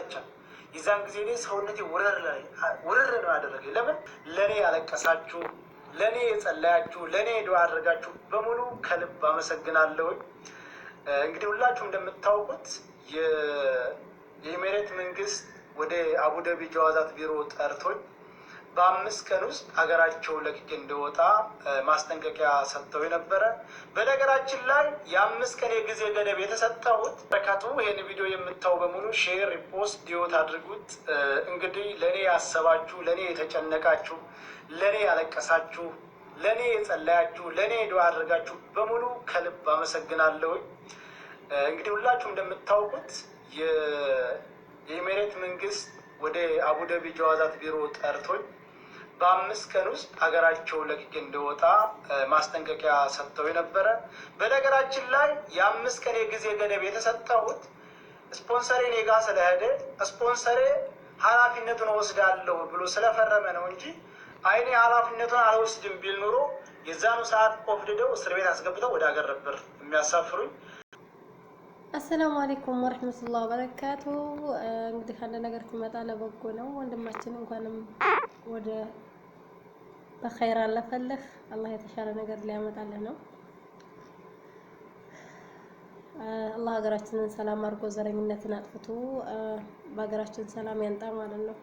ብቻ። የዛን ጊዜ እኔ ሰውነቴ ውርር ነው ያደረገኝ። ለምን ለእኔ ያለቀሳችሁ፣ ለእኔ የጸለያችሁ፣ ለእኔ ዱዓ አድርጋችሁ በሙሉ ከልብ አመሰግናለሁኝ። እንግዲህ ሁላችሁም እንደምታውቁት የኤሜሬት መንግስት ወደ አቡዳቢ ጀዋዛት ቢሮ ጠርቶኝ በ5 ቀን ውስጥ ሀገራቸው ለቅቄ እንደወጣ ማስጠንቀቂያ ሰጥተው የነበረ። በነገራችን ላይ የ5 ቀን የጊዜ ገደብ የተሰጠሁት በረከቱ ይህን ቪዲዮ የምታው በሙሉ share፣ repost፣ duet አድርጉት። እንግዲህ ለእኔ ያሰባችሁ፣ ለእኔ የተጨነቃችሁ፣ ለእኔ ያለቀሳችሁ፣ ለእኔ የጸለያችሁ፣ ለእኔ ዱዓ አድርጋችሁ በሙሉ ከልብ አመሰግናለሁኝ። እንግዲህ ሁላችሁም እንደምታውቁት የኤሜሬት መንግስት ወደ አቡዳቢ ጀዋዛት ቢሮ ጠርቶኝ በ5 ቀን ውስጥ ሀገራቸው ለቅቄ እንደወጣ ማስጠንቀቂያ ሰጥተው የነበረ። በነገራችን ላይ የ5 ቀን የጊዜ ገደብ የተሰጠሁት ስፖንሰሬ እኔ ጋ ስለሄደ ስፖንሰሬ ኃላፊነቱን ወስዳለሁ ብሎ ስለፈረመ ነው እንጂ አይኔ ኃላፊነቱን አልወስድም ቢል ኑሮ የዛኑ ሰዓት ቆፍድደው እስር ቤት አስገብተው ወደ ሀገር ነበር የሚያሳፍሩኝ። السلام عليكم ورحمة الله وبركاته። እንግዲህ አንድ ነገር ሲመጣ ለበጎ ነው። ወንድማችን እንኳንም ወደ በኸይር አለፈልህ። አላህ የተሻለ ነገር ሊያመጣልህ ነው። አላህ ሀገራችንን ሰላም አድርጎ ዘረኝነትን አጥፍቶ በሀገራችን ሰላም ያንጣ ማለት ነው።